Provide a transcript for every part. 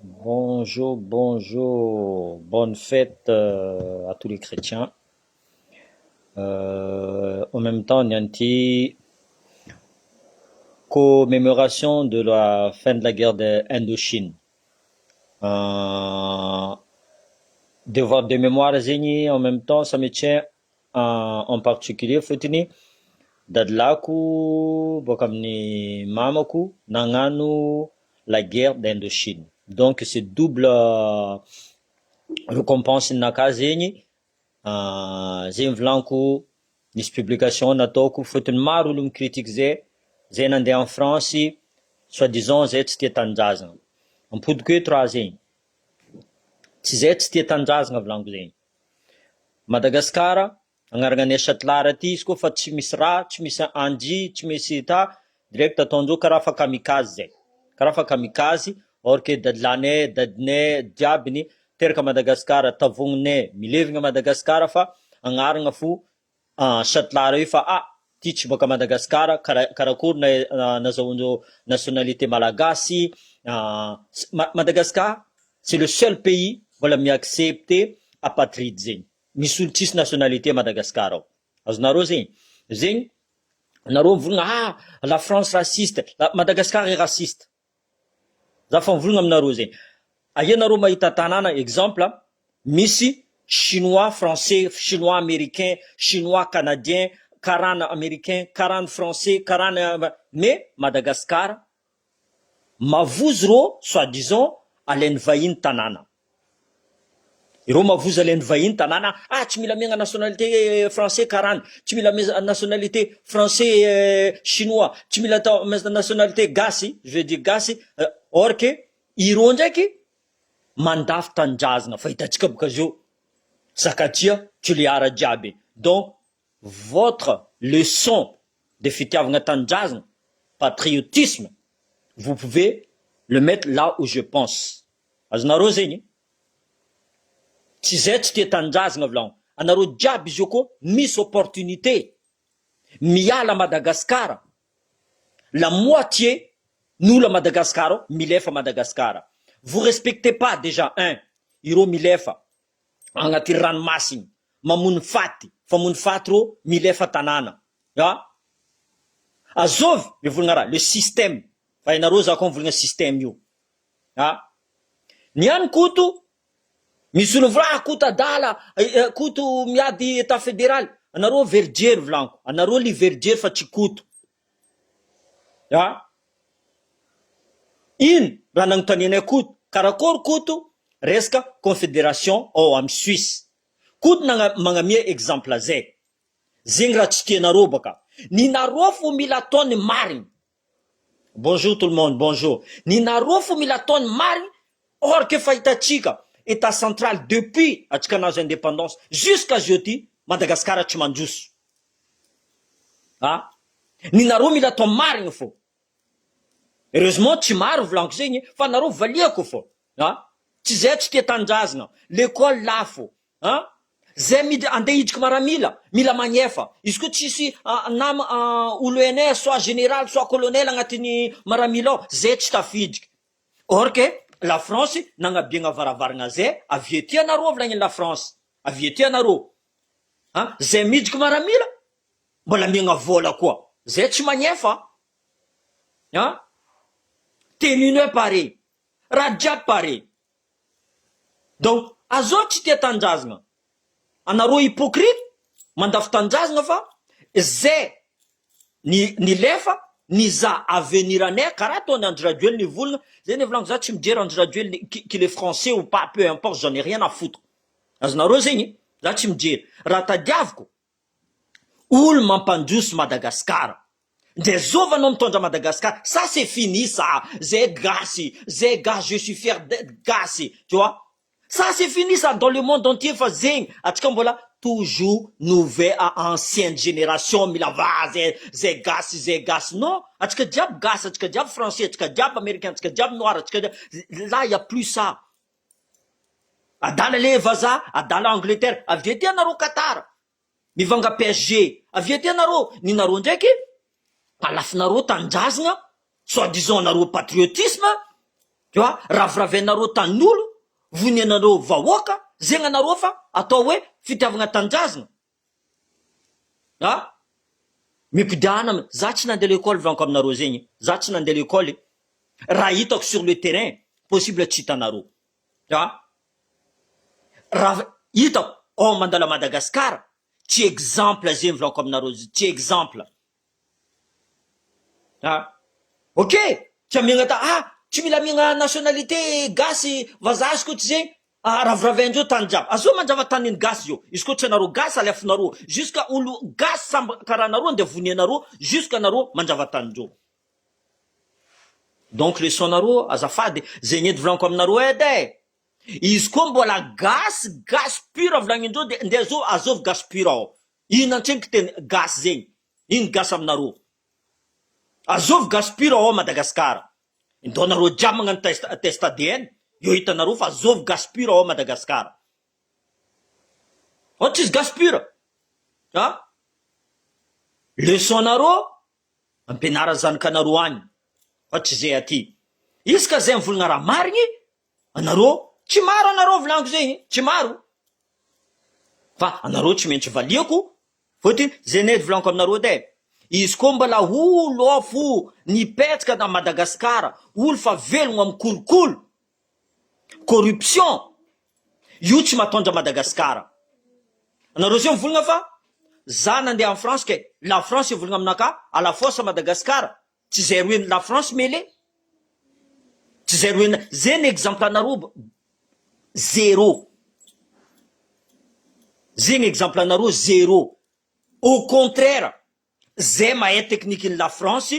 Bonjour, bonjour, bonne fête à tous les chrétiens. En même temps, ny an'ity commémoration de la fin de la guerre de Indochine. Devoir de mémoire zegny en même temps ça me tient en particulier fôtony dadilako boaka amin'ny mamako nagnano la guerre d'Indochine donc c'est double récompense ninakahy zegny zegny volaniko nisy publication nataoko fôtony maro olo mi-critique zay, zay nandeha en France soit disant zay tsy tia tanindrazana, ampodiko eto raha zegny, tsy zay tsy tia tanindrazana volaniko zegny, Madagasikara agnarana anay Chatelard aty izy koa fa tsy misy raha, tsy misy anjy, tsy misy ta, direct ataondreo karaha fa kamikaze zay, karaha fa kamikaze or que dadilahinay, dadinay jiaby ny teraka Madagasikara, tavogninay milevina Madagasikara fa agnarana fo Chatelard io fa ah ty tsy boaka Madagasikara kara karakory na nazahoandreo nationalité malagasy, Madagascar c'est le seul pays mbola mi-accepter apatride zegny, misy olo tsisy nationalité Madagascar ao, azonareo zegny, zegny nareo mivolagna ah la France raciste, Madagascar est raciste, za fa mivolagna aminareo zegny, aia nareo mahita tanàna exemple misy chinois français, chinois américain, chinois canadien, karana américain, karana français, karana mais Madagascar mavozo rô soit disant alain'ny vahiny tanàna, ireo mavozo alain'ny vahiny tanàna ah tsy mila amiagna nationalité français karana, tsy mila amiagna nationalité français chinois, tsy mila atao nationalité gasy, je veux dire gasy or que ireo ndraiky mandafo tanindrazana fa hitantsika boka zio Sakatia Tuléar jiaby donc votre leçon de fitiavagna tanindrazana patriotisme vous pouvez le mettre là où je pense azonareo zegny tsy zay tsy tia tanindrazana volagno anareo jiaby izy io koa misy opportunité miala Madagasikara la moitié ny olo a Madagasikara ao milefa Madagasikara vous respectez pas déjà un ireo milefa agnaty ranomasiny mamono faty famono faty reo milefa tanàna a azovy mivolagna raha le système fa hainareo za koa mivolagna système io a ny any koto misy olo mivolagna ah koto adala koto miady état fédéral anareo very jery volaniko anareo ly very jery fa tsy koto a ino raha nanontanianay koto karakory koto resaka confédération ao amy Suisse koto nagna magnamia exemple zay zegny raha tsy tianareo baka ny nareo fo mila ataony marigny bonjour tout le monde bonjour ny nareo fo mila ataony marigny or que fahitatsika état central depuis atsika nahazo indépendance jusqu'à jeudi Madagasikara tsy mandroso a ny nareo mila atao marigny fo heureusement tsy maro volaniko zegny fa nareo valiako fo a tsy zay tsy tia tanindrazana l'école lafo a zay midy andeha hidriky maramila mila magnefa izy koa tsisy nama olo hainay soit général soit colonel agnatin'ny maramila ao zay tsy tafidriky or que la France nagnabiagna varavarana zay avy ety anareo volagniny la France avy ety anareo a zay midriky maramila mbola miagna vola koa zay tsy magnefa a tenue pareil raha jiaby pareil donc azao tsy tia tanindrazana anareo hypocrite mandafo tanindrazana fa zay ny ny lefa ny za avenir anay karaha ataony Andry Rajoelina nivolagna zay ny volaniko za tsy mijery Andry Rajoelina qu'il est français ou pas peu importe j'en ai rien à foutre azonareo zegny za tsy mijery raha tadiaviko olo mampandroso Madagasikara. Ndre zova anao mitondra Madagascar, ça c'est fini ça, zay gasy, zay gasy, je suis fier d'etre gasy, tu vois, ça c'est fini ça dans le monde entier fa zegny, atsika mbola toujours nouvelle ancienne génération mila va zay zay gasy zay gasy, non, atsika jiaby gasy, atsika jiaby français, atsika jiaby américain, atsika jiaby noir, atsika jiaby, là y a plus ça, adala le vazaha, adala Angleterre, avy ety anareo Qatar, Mivanga PSG avy aty anareo ny nareo ndraiky alafinareo tanindrazagna soit disant nareo patriotisme tu vois raviravainareo tanin'olo vonenareo vahoaka zegny anareo fa atao hoe fitiavagna tanindrazagna a mipidiana za tsy nandeha l'école volaniko aminareo zegny za tsy nandeha l'école raha hitako sur le terrain possible tsy hitanareo a raha hitako ao mandalo à Madagascar tsy exemple zegny volaniko aminareo tsy exemple a ok tsy amiagna ta ah tsy mila amiagna nationalité gasy vazaha izy koa tsy zegny ah raviravaindreo tany jiaby azao mandrava taniny gasy io izy koa tsy anareo gasy alefinareo jusqu'à olo gasy samby karaha anareo andeha vonianareo jusqu'à anareo mandrava tanindreo donc leçon nareo azafady zegny edy volaniko aminareo edy e izy koa mbola gasy gasy pur volagnindreo de ndeha zao azovy gasy pur ao ino antseniky teny gasy zegny ino gasy aminareo azovy gasy pur ao Madagasikara ndao nareo jiaby magnano test test ADN eo hitanareo fa azovy gasy pur ao Madagasikara ao tsisy gasy pur a leçon nareo ampianara zanakanareo agny fa tsy zay aty izy ka zay mivolagna raha marigny anareo tsy maro anareo volaniko zegny tsy maro fa anareo tsy maintsy valiako fôtony zay nety volaniko aminareo edy e izy koa mbola olo ao fo nipetraka na Madagasikara olo fa velogno amy kolokolo corruption io tsy mahatondra Madagasikara anareo zay mivolagna fa za nandeha en France ke la France ivolagna aminaka à la force Madagasikara tsy zay roe la France mele tsy zay roe zay ny exemple anareo zéro zegny exemple anareo zéro au contraire zay mahay technique ny la France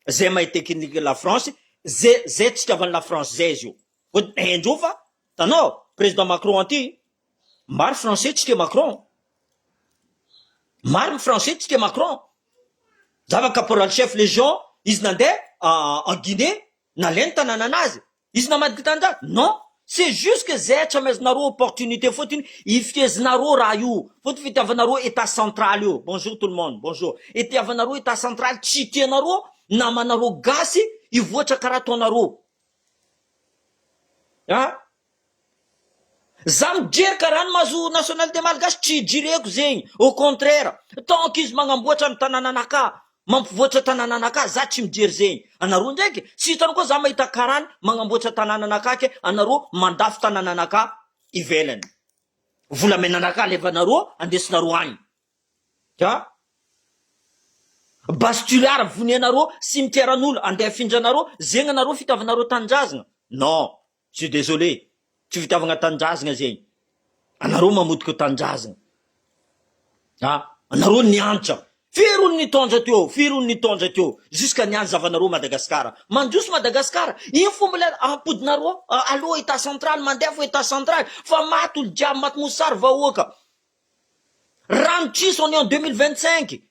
zay mahay technique la France zay zay tsy tiavan'ny la France zay izy io fôtony haindreo fa tanao président Macron aty maro français tsy tia Macron maro ny français tsy tia Macron zava caporal chef légion izy nandeha en Guinée nalainy tanàna anazy izy namadiky tany non c'est juste que zay tsy amaizanareo opportunité fôtony ifiezinareo raha io fôtony fitiavanareo état central io bonjour tout le monde bonjour itiavanareo état central tsy tianareo namanareo gasy ivoatra karaha ataonareo a za mijery karaha ny mahazo nationalité malagasy tsy jireko zegny au contraire tant qu'izy magnamboatra ny tanànanaka mampivoatra tanànanaka za tsy mijery zegny anareo ndraiky tsy hitany koa za mahita karany magnamboatra tanànanaka ke anareo mandafo tanànanaka ivelany volamenanaka alevanareo andesinareo agny a Base Toliara vonianareo cimetière an'olo andeha afindranareo zegny anareo fitiavanareo tanindrazana non je suis désolé tsy fitiavagna tanindrazana zegny anareo mamodika tanindrazana a anareo nianatra firy olo nitondra teo firy olo nitondra teo jusqu'à niany zavanareo Madagasikara mandroso Madagasikara iny fomba le ampodinareo aloha état central mandeha fo état central fa maty olo jiaby maty mosary vahoaka rano tsisy on est en 2025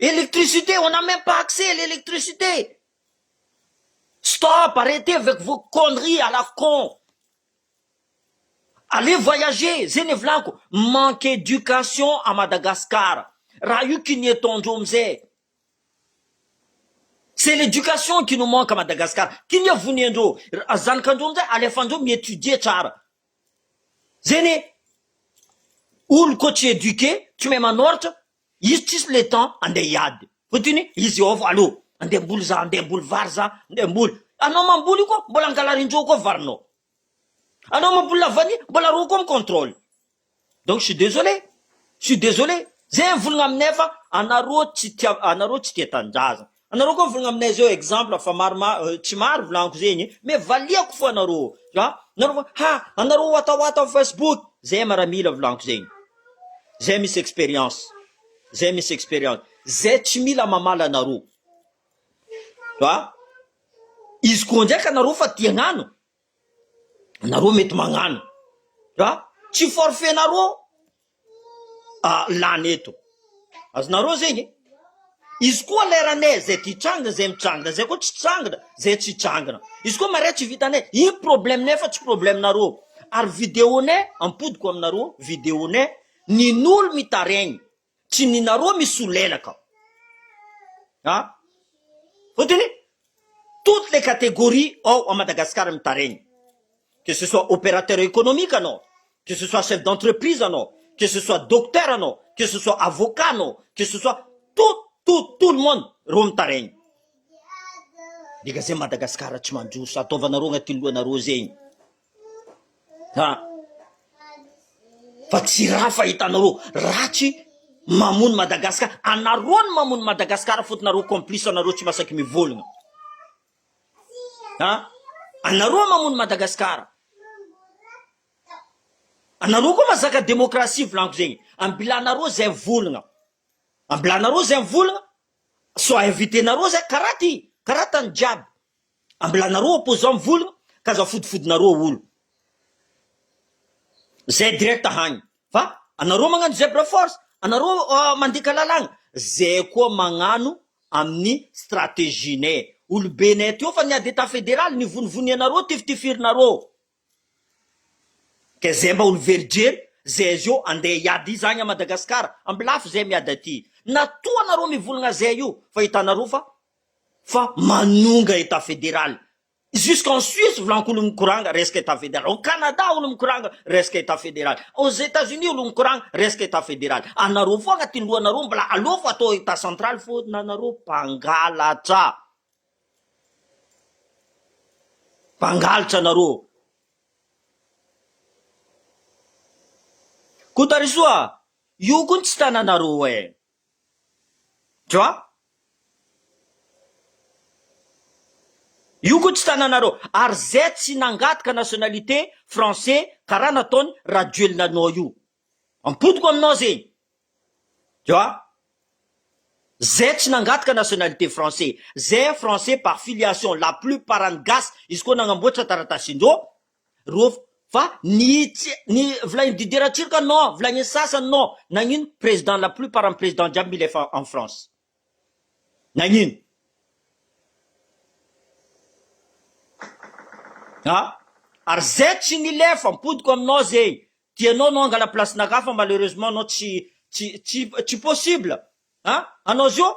électricité on n'a même pas accès à l'électricité stop arrêtez avec vos conneries à la con allez voyager zay ny volaniko manque éducation à Madagascar raha io kinietondreo amizay c'est l'éducation qui nous manque à Madagascar kinia voniandreo zanakandreo amizay alefandreo miétudier tsara zeny olo koa tsy éduqué tsy mahay manoratra izy tsisy le temps andeha hiady fotiny izy eo avo alo andeha amboly za andeha amboly vary za andeha amboly anao mamboly io koa mbola angalarindreo koa varinao anao mamboly lavany mbola ro koa micontrôle donc je suis désolé je suis désolé zay mivolagna aminay fa anareo tsy tia anareo tsy tia tanindrazana anareo koa mivolagna aminay zao exemple fa maromaro tsy maro volaniko zegny mais valiako fo anareo a nareo fa ha anareo watawata amy Facebook zay maramila volaniko zegny zay misy expérience zay misy expérience. zay tsy mila mamaly anareo a! Izy koa ndraiky anareo fa tia hagnano, nareo mety magnano a! Tsy forfait nareo lany eto, azonareo zegny e! Izy koa leranay zay ty hitrangana zay mitrangana, zay koa tsy hitrangana zay tsy hitrangana, izy koa marais tsy vitanay, iny problème nay fa tsy problème nareo, ary video nay ampodiko aminareo video nay nin'olo mitaregny tsy ninareo misolelaka a! Fotony toutes les catégories ao à Madagascar mitaregny que ce soit opérateur économique anao, que ce soit chef d'entreprise anao, que ce soit docteur anao, que ce soit avocat anao, que ce soit tout tout tout le monde reo mitaregny dika zay Madagascar tsy mandroso ataovanareo agnatin'ny lohanareo zegny. Ha! Fa tsy raha fahitanareo ratsy mamono Madagascar, anareo no mamono Madagascar fotony nareo complice anareo tsy masaky mivolagna. Ha! Anareo mamono Madagascar. Anareo koa mazaka démocratie volaniko zegny, ambilanareo zay mivolagna, ambilanareo zay mivolagna, soit invité-nareo zay karaha ty, karaha tany jiaby. Ambilanareo opposant mivolagna ka aza fodifodinareo olo zay direct hagny fa anareo magnano zebra force anareo mandika lalagna zay koa magnano amin'ny stratégie nay olobenay teo fa niady etat federal nivonivonianareo tifitifirinareo ke zay mba olo very jery zay zio andeha hiady iza agny a Madagascar ambilafy zay miady aty natoa anareo mivolagna zay io fa hitanareo fa fa manonga etat federal jusqu'en Suisse volaniko olo mikoragna resaka etat federal, au Canada olo mikoragna resaka etat federal, aux Etats Unis olo mikoragna resaka etat federal, anareo fo agnatin'ny lohanareo mbola aleo fo atao etat central fô nanareo mpangalatra, mpangalatra anareo. Kotarisoa, io koa tsy tananareo eh. Tu vois? Io koa tsy tananareo. Ary zay tsy nangataka nationalité français karaha nataony Rajoelina anao io. Ampodiko aminao zegny. Tu vois? Zay tsy nangataka nationalité français. Zay français par filiation. La plupart any gasy izy koa nagnamboatra taratasindreo Reo fa ny tsy ny volagniny Didier Ratsiraka non, volagniny sasany non, nagnino président la plupart am président jiaby milefa en France? Nagnino? Ah! Ary zay tsy nilefa, ampodiko aminao zegny, tianao anao angala place nakahy fa malheureusement anao tsy tsy tsy tsy possible, ah! Anao zio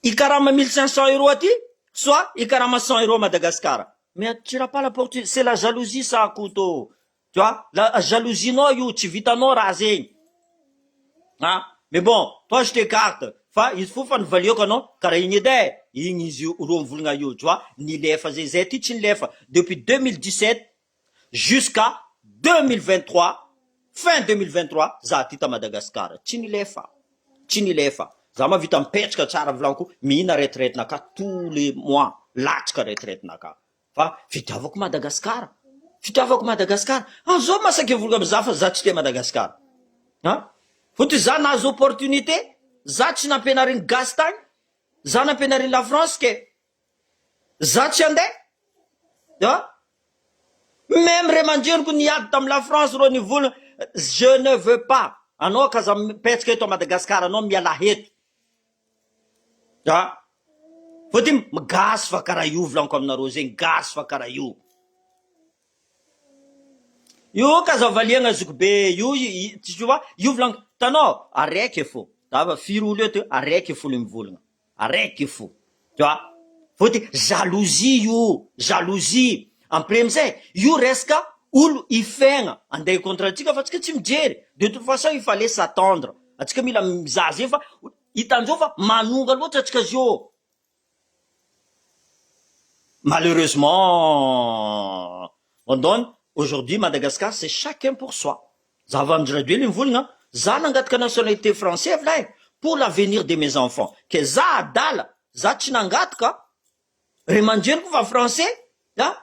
Hikarama 1500 euros aty soit hikarama 100 euros à Madagascar mais tu n'as pas l'opportunité c'est la jalousie ça Koto tu vois la jalousie nao io tsy vitanao raha zegny ah mais bon toi je t'écarte fa izy fo fa nivaliako anao karaha igny edy eh igny izy ro mivolagna io tu vois nilefa zay zay ty tsy nilefa depuis 2017 jusqu'à 2023 fin 2023 za aty ta Madagascar tsy nilefa tsy nilefa za mahavita mipetraka tsara volaniko mihina retraite naka tous les mois latsaka retraite naka fa fitiavako Madagascar fitiavako Madagascar ah zao masaky vola amza fa za tsy tia Madagascar ah fotony za nahazo opportunité za tsy nampianarin'ny gasy tagny za nampianarin'ny la France ke Za tsy andeha a! Même ray aman-dreniko niady tamin'i la France reo nivolagna je ne veux pas anao k'aza mipetraka eto à Madagascar anao mialà eto a! Fôtony gasy fa karaha io volaniko aminareo zegny gasy fa karaha io. Io k'aza valiagna zokibe io tu vois io volaniko hitanao araiky fô zava firy olo eto araiky fô le mivolagna. Araiky fo tu vois fôtony jalousie io jalousie après amizay io resaka olo hifegna andeha hi contre antsika fa antsika tsy mijery de toute façon il fallait s'attendre antsika mila mizaha zay fa hitandreo fa manonga loatra antsika zio Malheureusement on donne aujourd'hui Madagascar c'est chacun pour soi za avy Andry Rajoelina mivolagna za nangataka nationalité français vla e pour l'avenir de mes enfants ke za adala za tsy nangataka ray aman-dreniko fa français a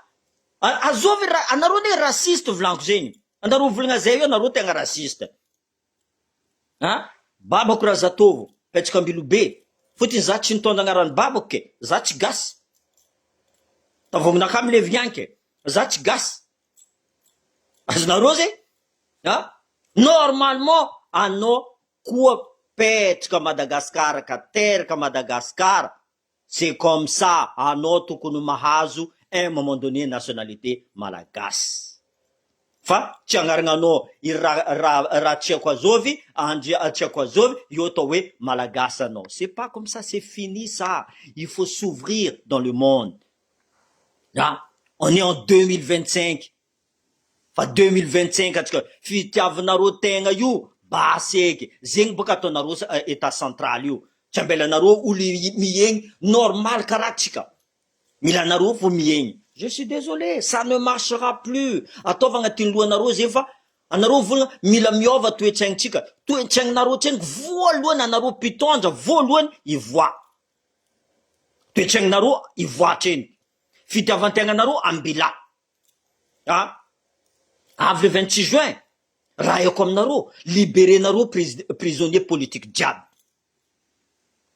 azovy ra anareo anie raciste volaniko zegny anareo mivolagna zay io anareo tegna raciste a babako Razatovo. Mipetraka Ambilobe, fotony za tsy nitondra agnaran'ny babako ke, za tsy gasy, tavoaginakahy milevigny agny ke, za tsy gasy, azonareo zay a, normalement anao koa petraka Madagascar ka teraka Madagascar C'est comme ça anao tokony mahazo un moment donné nationalité malagasy fa tsy agnaragnanao i ra ra raha tsy haiko azovy andria tsy haiko azovy io atao hoe malagasy anao c'est pas comme ça c'est fini ça il faut s'ouvrir dans le monde ah on est en 2025 Fa 2025 atsika fitiavanareo tegna io basy eky zegny boka ataonareo etat central io tsy ambelanareo olo miegny normal karaha tsika mila anareo fo miegny je suis désolé ça ne marchera plus ataovy agnatin'ny lohanareo zegny fa anareo volagna mila miova toetsaignintsika toetsaigninareo tsendriky voalohany anareo mpitondra voalohany hivoà toetsaigninareo hivoatra eny fitiavantegnanareo ambilà Ah! Avy le 26 juin, raha haiko aminareo, liberer-nareo prisonnier politique jiaby.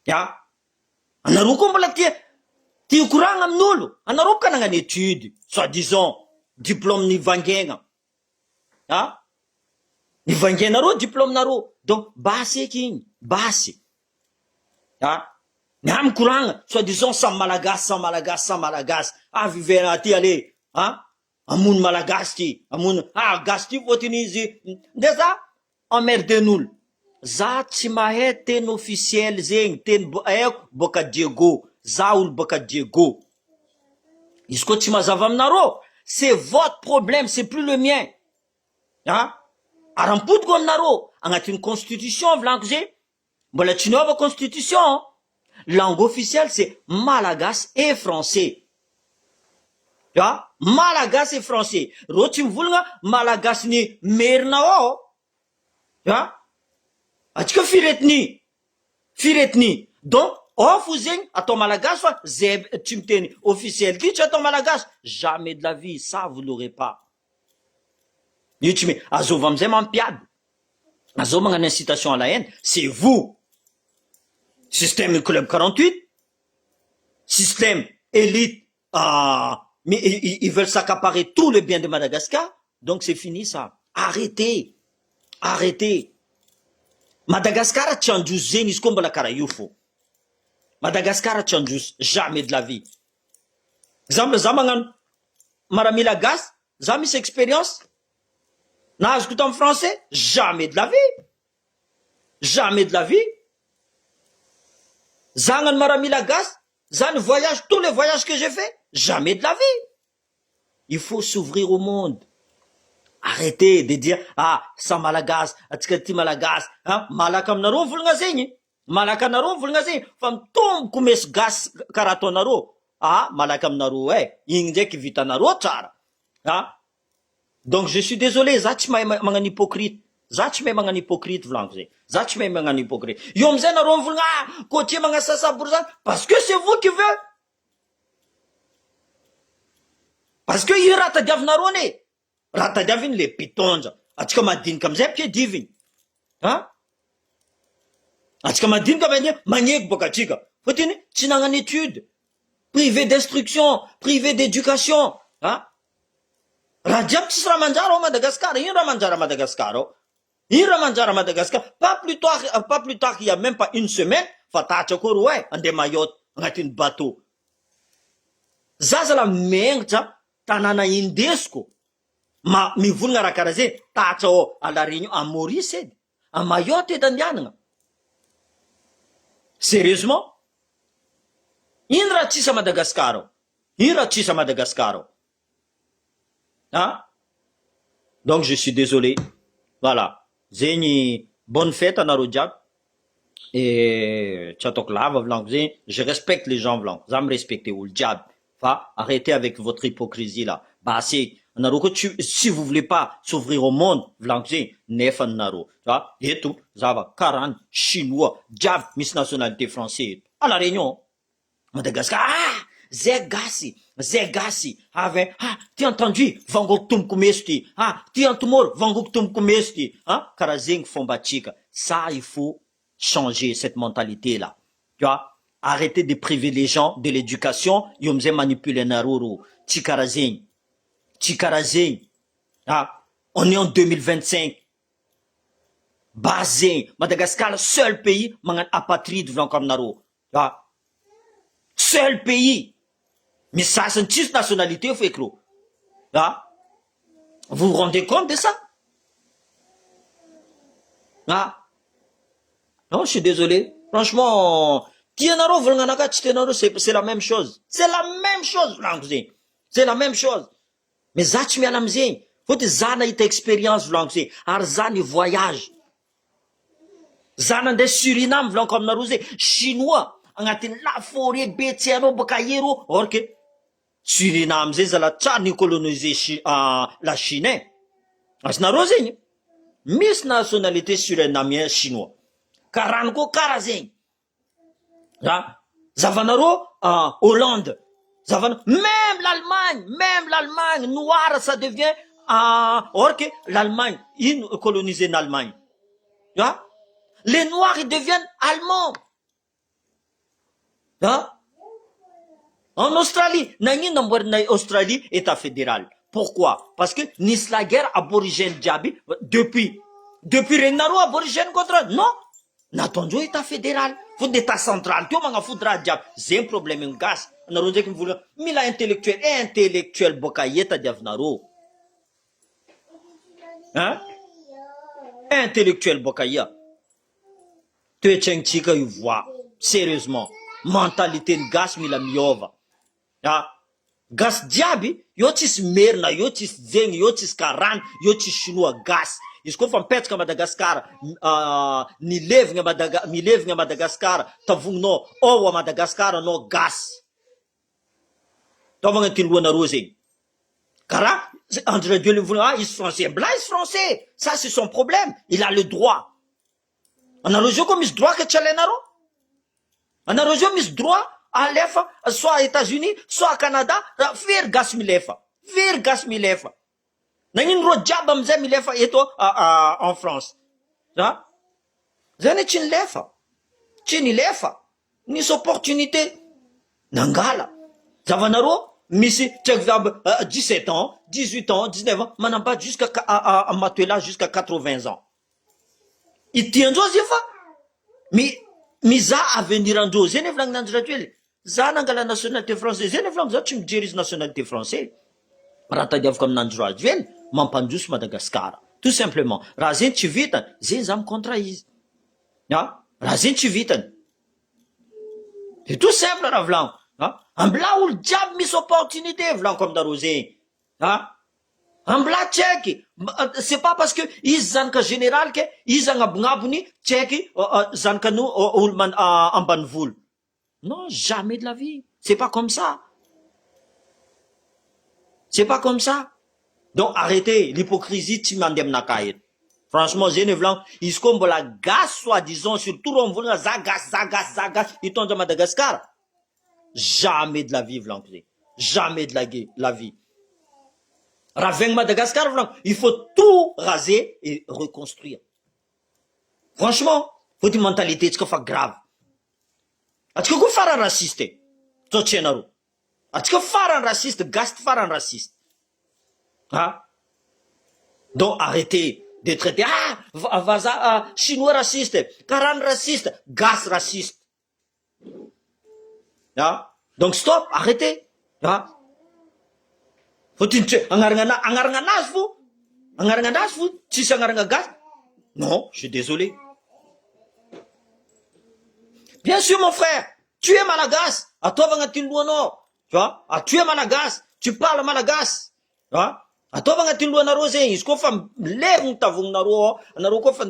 Ah! Anareo koa mbola tia tia hikoragna amin'olo, anareo boka nagnano étude, soit disant diplôme nivangaigna. Ah! Nivangainareo diplôme-nareo, donc basy eky igny, basy. Ah! Ny ahy mikoragna, soit disant samy malagasy, samy malagasy, samy malagasy, ah vivez aty allez ah! Hamono malagasy ty, hamono ah gasy ty fôtony izy nde za emmerden'olo, za tsy mahay teny officiel zegny, teny haiko boaka Diego, za olo boaka Diego, izy koa tsy mazava aminareo c'est votre problème c'est plus le mien ah! Ary ampodiko aminareo agnatin'ny constitution volaniko zay Mbola tsy niova constitution, langue officielle c'est malagasy et français. A malagasy et français. Reo tsy mivolagna malagasy ny merina ao. A atsika firy ethnie? Firy ethnie? Donc ao fo zegny atao malagasy fa zay tsy miteny officiel ty tsy atao malagasy. Jamais de la vie, ça vous l'aurez pas. Io tsy me azova amizay mampiady. Azao magnano incitation à la haine, c'est vous! Système club 48, système élite mais ils veulent s'accaparer tout le bien de Madagascar, donc c'est fini ça, arrêtez, arrêtez! Madagascar tsy handroso zegny izy koa mbola karaha io fô, Madagascar tsy handroso, jamais de la vie! Exemple za magnano maramila gasy, za misy expérience, Nahazoko tamin'ny français? Jamais de la vie! Jamais de la vie! Za hagnano maramila gasy, za ni voyage, tous les voyages que j'ai fait, jamais de la vie! Il faut s'ouvrir au monde. Arrêtez de dire ah samy malagasy, atsika ty malagasy, ah malaka aminareo mivolagna zegny, malaka anareo mivolagna zegny fa mitomboko meso gasy karaha ataonareo, ah malaka aminareo eh, igny ndraiky vitanareo tsara, ah Donc je suis désolé za tsy mahay magnano hypocrite za tsy mahay magnano hypocrite volaniko zay za tsy mahay magnano hypocrite io amizay nareo mivolagna ah côtier magnasasa borizano parce que c'est vous qui veut parce que io raha tadiavinareo anie raha tadiaviny le mpitondra atsika madinika amizay ampiadiviny ah atsika madinika amizay magneky boka atsika fotony tsy nagnano étude privé d'instruction privé d'éducation ah Raha jiaby tsisy raha manjary ao Madagascar, ino raha manjary à Madagascar ao? Ino raha manjary à Madagascar? Pas plus tard, pas plus tard qu'il y a même pas une semaine fa tatra koa roa eh, andeha Mayotte agnatin'ny bateau. Za zala megnatra tanàna indesiko ma mivolagna raha karaha zay tatra ao à la Réunion, à Maurice edy, à Mayotte edy andehanagna. Sérieusement? Ino raha tsisy à Madagascar ao? Ino raha tsisy à Madagascar ao? Ah! Donc je suis désolé. Voilà. Zegny bonne fête anareo jiaby. Et tsy ataoko lava volaniko zegny, je respecte les gens volaniko, za mi-respecter olo jiaby fa arrêtez avec votre hypocrisie là. Basy anareo koa tsy si vous voulez pas s'ouvrir au monde volaniko zegny nefa nareo fa eto zava karana, chinois jiaby misy nationalité français eto à la réunion. Madagascar ah! Zay gasy, zay gasy, avy eh, ah ty Antandroy vangoko tompoko meso ty, ah ty Antomoro vangoko tompoko meso ty, ah karaha zegny fomba antsika, ça il faut. changer cette mentalité là tu vois, arrêtez de priver les gens de l'éducation eo amizay manipuler anareo reo, tsy karaha zegny, tsy karaha zegny ah, on est en 2025, base zegny, Madagascar seul pays magnano apatride volaniko aminareo ah, seul pays, misy sasany tsisy nationalité feky reo ah, vous vous rendez compte de ça ah? Non, je suis désolé. Franchement, tianareo volagna anakahy, tsy tianareo, c'est la même chose. C'est la même chose volaniko zegny. C'est la même chose. Mais za tsy miala amizegny. Fôtony za nahita expérience volaniko zegny. Ary za ny voyage. Za nandeha Suriname volaniko aminareo zegny. Chinois agnatin'ny la forêt be tsy hainao baka ero or que Suriname zay zala tsary ni coloniser la Chine e. Azonareo zegny? Misy nationalité surinamien chinois. Karany koa karaha zegny. A zavanareo Hollande, zavana même l'Allemagne, même l'Allemagne noir ça devient or que l'Allemagne ino colonisé n'Allemagne. Ah les noirs ils deviennent allemands. Ah en Australie, nagnino namboarina Australie état fédéral? Pourquoi? Parce que nisy la guerre aborigène jiaby depuis regninareo aborigène contre non nataondreo état fédéral fotony état central teo magnafody raha jiaby zegny problème ny gasy. Anareo ndraiky mivolagna mila intellectuel, intellectuel boka ia tadiavinareo? Hein? Intellectuel boka ia? Toetraignitsika io voa sérieusement mentalité ny gasy mila miova. Ah gasy jiaby eo tsisy merina eo, tsisy zegny eo, tsisy karany eo, tsisy chinois. Gasy izy koa fa mipetraka Madagasikara, nilevigna Madaga, milevigna Madagasikara, tavogninao ao a Madagasikara anao gasy. Taovagna ty lohanareo zegny karaha Andry Rajoelina mivolagna ah izy français bla izy français, ça c'est son problème, il a le droit. Anareo zio koa misy droit ke tsy alainareo. Anareo zio misy droit alefa soit États-Unis soit Canada. Firy gasy milefa, firy gasy milefa? Nagnino ro jiaby amizay milefa eto en France? A zany tsy nilefa, tsy nilefa, nisy opportunité nangala zavanareo. Misy tsy haiko viavy 17 ans, 18 ans, 19 ans manambady jusqu'à matoela jusqu'à 80 ans itiandreo zy fa mi mizaha avenir andreo zay. Nefa volagnin'Andry Rajoely za nangala nationalité français zay, nefa za tsy mijery izy nationalité français. Raha tadiaviko amin'Andry Rajoely mampandroso Madagasikara tout simplement. Raha zeny tsy vitany zeny za micontra izy. A raha zeny tsy vitany de tout simple raha volaniko. A ambila olo jiaby misy opportunité volaniko aminareo zegny. A ambila tsy haiky, c'est pas parce que izy zanaka général ke izy agnabognabony tsy haiky zanaka no olo ambanivolo. Non, jamais de la vie, c'est pas comme ça, c'est pas comme ça. Donc arrêtez l'hypocrisie, tsy mandeha aminakahy eto franchement zeny volaniko. Izy koa mbola gasy soi disant surtout ro mivolagna za gasy, za gasy, za gasy hitondra Madagasikara, jamais de la vie volaniko zegny, jamais de la vie. Raha vaigny Madagasikara volaniko, il faut tout raser et reconstruire franchement. Fôtony mentalité tsika fa grave. Atsika koa farany raciste e, tsao tsy hainareo, atsika farany raciste, gasy ty farany raciste. Ah donc arrêtez de traiter ah vazaha, chinois raciste, karany raciste, gasy raciste. Ah donc stop, arrêtez. Ah fôtony tsy agnarana ana agnarana anazy fo, agnarana anazy fo tsisy agnarana gasy. Non, je suis désolé. Bien sûr, mon frère, tu es malagasy, ataova agnatin'ny lohanao, tu vois. Ah, tu es malagasy, tu parles malagasy. Ah ataova agnatin'ny lohanareo zegny. Izy koa fa milevigny tavogninareo ao anareo koa fa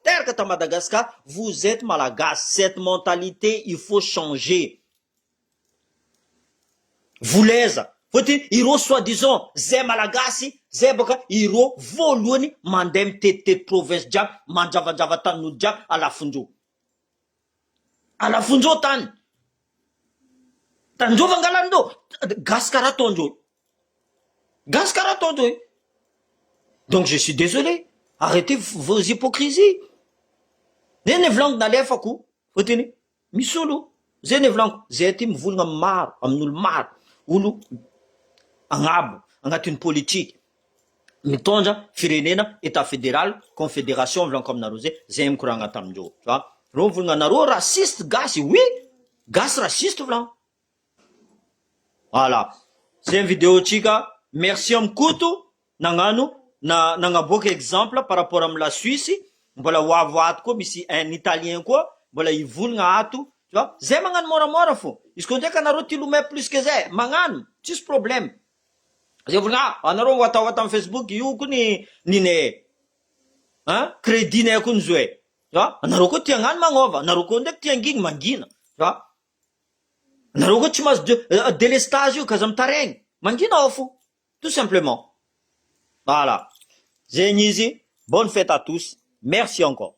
teraka ta Madagascar, vous êtes malagasy. Cette mentalité il faut changer. Voleza fôtony ireo soi disant zay malagasy zay baka ireo voalohany mandeha mitetitety province jiaby, mandravandrava tanin'olo jiaby, alafondreo, alafondreo tany tandreo vangalandreo gasy karaha ataondreo, gasy karaha ataondreo. Donc je suis désolé, arrêtez vos hypocrisies. Zay ny volaniko nalefako fotony misy olo zay ny volaniko zay aty mivolagna amy maro amin'olo maro olo agnabo agnatin'ny politique mitondra firenena etat federal confederation volaniko aminareo zay zay mikoragna tamindreo fa reo mivolagna anareo raciste gasy oui gasy raciste volaniko. Voilà zay ny vidéo tsika merci am Koto nagnano na nagnaboaka exemple par rapport am la Suisse mbola ho avy ato koa misy un italien koa mbola hivolagna ato tu vois zay magnano moramora fô izy koa ndraiky anareo tia lomay plus que zay magnano tsisy problème zay volagna ah anareo watawata am Facebook io koa ny ninay hein crédit nay koa ny zoe tu vois anareo koa tia hagnano magnova anareo koa ndraiky tia hangigny mangina tu vois. Nareo koa tsy mahazo délestage io ka aza mitaraigny, mangina ao fo tout simplement. Voilà, zegny izy, bonne fête à tous, merci encore.